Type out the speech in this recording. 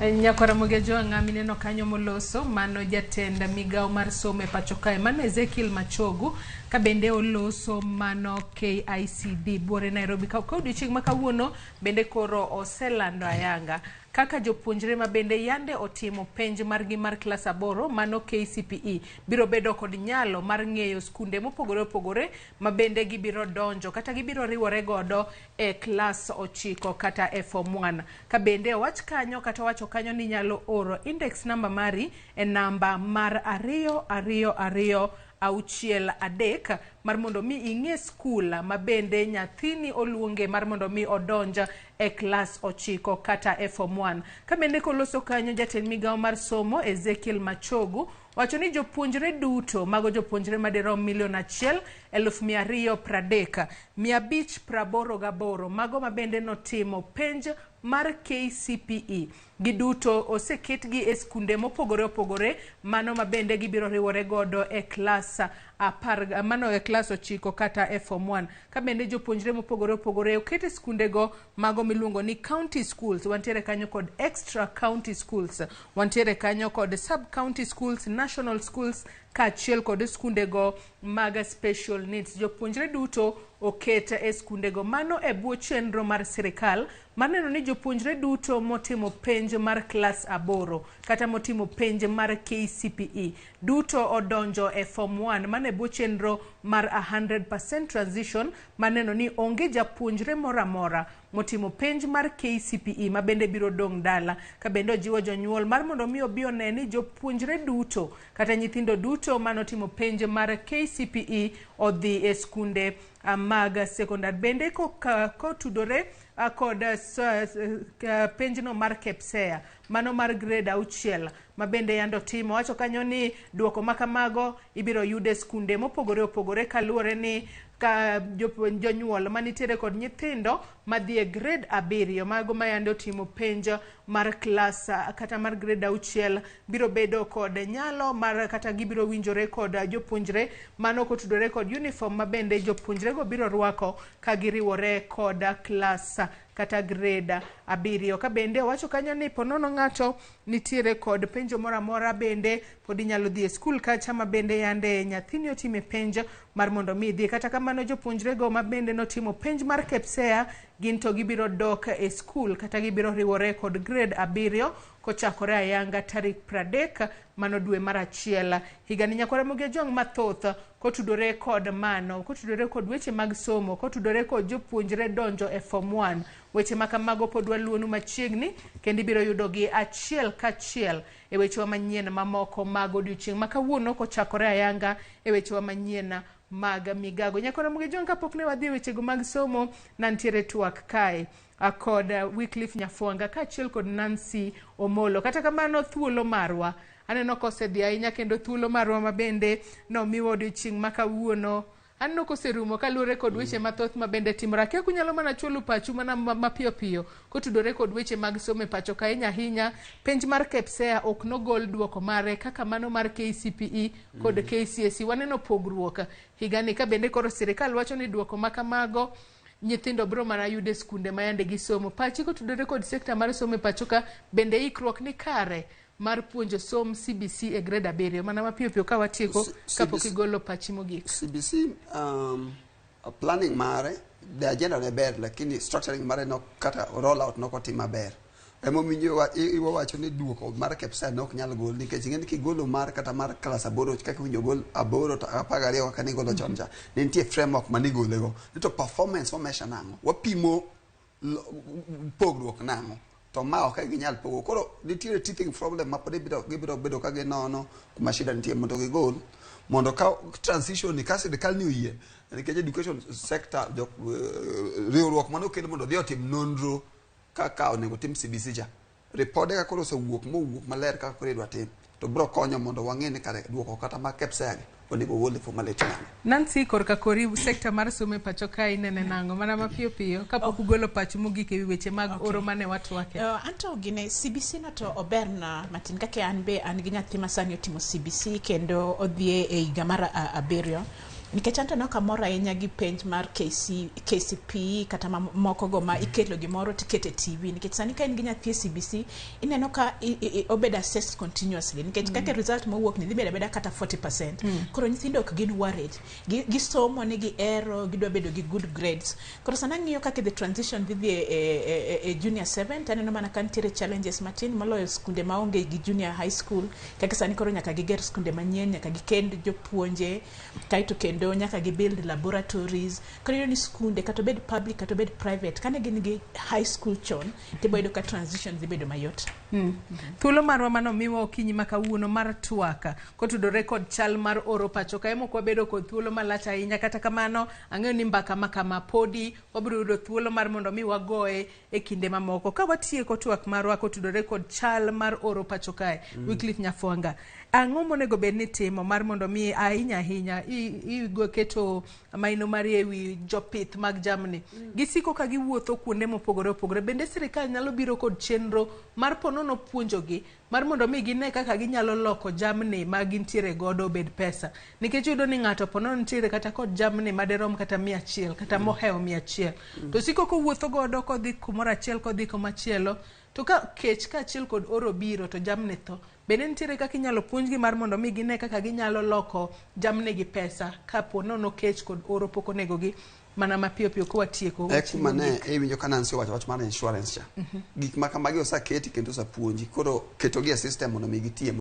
Nyakwara Mogejo ang'a mineno kanyo moloso mano jatend migawo mar somo e pacho kae mano Ezekiel Machogu ka bende oloso mano KICD buore Nairobi ka odiochieng' ma kawuono bende koro oselando ayanga kaka jopuonjre ma bende yande otimo penj margi mar klas 8 mano KCPE biro bedo kod nyalo mar ng'eyo skunde mopogore opogore ma bende gibiro donjo kata gibiro riwore godo e klas 9 kata e form 1. Ka bende owach kanyo kata owacho kanyo ni nyalo oro index number mari e namba mar 2 2 2 6 3 mar mondo mi ing'e skul ma bende nyathini oluonge mar mondo mi odonj e klas 9 kata e form 1. Ka bende koloso kanyo jatend migawo mar somo Ezekiel Machogu wacho ni jopuonjre duto mago jopuonjre madirom 1,230,588 mago ma bende notimo penj mar KCPE giduto oseketgi e skunde mopogore opogore mano ma bende gibiro riwore godo e klas 10 mano e klas 9 kata e form 1. Ka bende jopuonjre mopogore opogore oket e skundego mago miluongo ni county schools, wantiere kanyo kod extra county schools, wantiere kanyo kod sub county schools, national schools kaachiel kod skundego mag special needs. Jopuonjre duto oket e skundego mano e bwo chenro mar sirikal mar neno ni jopuonjre duto motimo penj mar klas 8 kata motimo penj mar KCPE duto odonjo e form 1 mano e bwo chenro mar 100% transition mar neno ni onge japuonjre moro amora motimo penj mar KCPE ma bende biro dong' dala. Ka bende ojiwo jonyuol mar mondo mi obi one ni jopuonjre duto kata nyithindo duto manotimo penj mar KCPE odhi e skunde mag sekondar. Bende kotudore kod penjno mar KPSEA mano mar grade 6 ma bende yando timo, wacho kanyo ni duoko makamago ibiro yude skunde mopogore opogore kaluwore ni ka jonyuol manitiere kod nyithindo madhi e grade 7 mago ma yande otimo penj mar klas kata mar grade 6 biro bedo kod nyalo mar kata gibiro winjore kod jopuonjre mano kotudore kod uniform ma bende jopuonjrego biro rwako ka giriwore kod klas kata grade 7. Ka bende owacho kanyo ni ponono ng'ato nitiere kod penjo moro amora bende pod inyalo dhi e skul kacha ma bende yande nyathini otime penj mar mondo mi idhi. Kata kamano jopuonjrego ma bende notimo penj mar KPSEA gin to gibiro dok e skul kata gibiro riwore kod grade 7 kochakore ayanga tarik 30 mano dwe mar 1 higani. Nyakwara Ramogi Ojwang' mathoth kotudore kod mano, kotudore kod weche mag somo, kotudore kod jopuonjre donjo e form 1, weche ma kamago pod waluonu machiegni kendo ibiro yudogi achiel kachiel e wechewa manyien mamoko mag odiochieng' ma kawuono kochakore ayanga e wechewa manyien mag migago. Nyakwara Ramogi Ojwang' kapok ne wadhi e wechego mag somo, nantiere twak kae kod Wycliffe Nyafwanga kaachiel kod Nancy Omolo. Kata kamano thuolo marwa aneno kosedhi ahinya kendo thuolo marwa ma bende nomiwa odiochieng' ma kawuono aneno koserumo kaluwore kod weche mathoth ma bende timore. Akia kunyalo mana chwalo pachu mana mapiyo piyo kotudore kod weche mag somo e pacho ka ahinya ahinya. Penj mar KPSEA ok nogol duoko mare kaka mano mar KCPE kod KCSE. Waneno pogruok higani ka bende koro sirikal wacho ni duoko ma kamago nyithindo biro mana yudo e skunde ma yande gisomo. Pachi kotudore kod sekta mar somo e pacho ka bende ikruok ni kare mar puonjo som CBC e grade 7 mana mapiyo piyo ka watieko kapok igolo pachi mogik. CBC planning mare, the agenda ne ber, lakini structuring mare no kata roll out nok otim maber. Emomiyo iwacho ni duoko mar KPSEA ne ok nyal gol nikech ing'e ni kigolo mar kata mar klas 8 kaka iwinjo gol 8 to 12 kaka nigolo chon cha, ne nitie framework manigolego. Ni to performance wa measure nang'o? Wapimo pogruok nang'o? To ma ok ginyal pogo. Koro nitiere teething problem ma pod gibiro bedo ka ginono kuma shida nitie mondo gigol mondo ka transition ni ka sirikal ni oyie nikech education sector riwruok manokel mondo odhi otim nonro kaka onego tim CBC cha. Ripode ka koro osewuok mowuok maler kaka koro idwa tim to biro konyo mondo wang'e ni kare duoko kata mag KPSEA gi onego ogol e formality nang'o. Nancy, korka kori sekta mar somo e pacho ka inene nang'o mana mapiyo piyo kapok ugolo pachu mogik ewi weche mag oro mane watwake. Anto gine CBC no to oberna matin kaka an be an gi nyathi ma sani otimo CBC kendo odhi e higa mar 7. Nikech anto ne ok amor ahinya gi penj mar KC, KCPE kata mamoko go ma ikelo gimoro tikete e TV nikech sani ka in gi nyathi e CBC ineno ka obedo assessed continuously nikech kaka result mowuok ni dhi bedo abeda kata 40%. Koro nyithindo ok gin worried. Gisomo ni gihero, gidwa bedo gi good grades. Koro sana ang'iyo kaka the transition dhi dhi e junior 7 to aneno mana ka nitiere challenges matin moloyo skunde maonge gi junior high school kaka sani koro nyaka giger skunde manyien, nyaka gikend jopuonje, kaeto kendo nyaka gibuild laboratories. Koro iyudo ni skunde kata obed public kata obed private kane gin gi high school chon tibo yudo ka transition dhi bedo mayot. Thuolo marwa manomiwa okinyi ma kawuono mar twak kotudore kod chal mar oro pacho ka ema ok wabedo kod thuolo malach ahinya. Kata kamano ang'eyo ni mbaka ma kama podi wabiro yudo thuolo mar mondo mi wagoye e kinde mamoko. Ka watieko twak marwa kotudore kod chal mar oro pacho kae, Wycliffe Nyafwanga, ang'o monego bed ni timo mar mondo mi ahinya ahinya igo keto maino mari ewi jopith mag jamni? Gisiko ka giwuotho kuonde mopogore opogore. Bende sirikal nyalo biro kod chenro mar ponono puonjogi mar mondo mi gine kaka ginyalo loko jamni ma gintiere godo obed pesa, nikech iyudo ni ng'ato ponono nitiere kata kod jamni maderom kata 100 kata mohewo 100 to siko kowuotho godo kodhi kumoro achiel kodhi kumachielo, to ka kech kaachiel kod oro biro to jamni tho. Bende nitiere kaka inyalo puonjgi mar mondo mi gine kaka ginyalo loko jamni gi pesa kapo nono kech kod oro pok onegogi mana mapiyo piyo kowatieko? E kuma ne iwinjo ka Nancy owacho wach mar insurance cha. Gik ma kamagi oseketi kendo osepuonji, koro ketogi e system mondo mi gitie.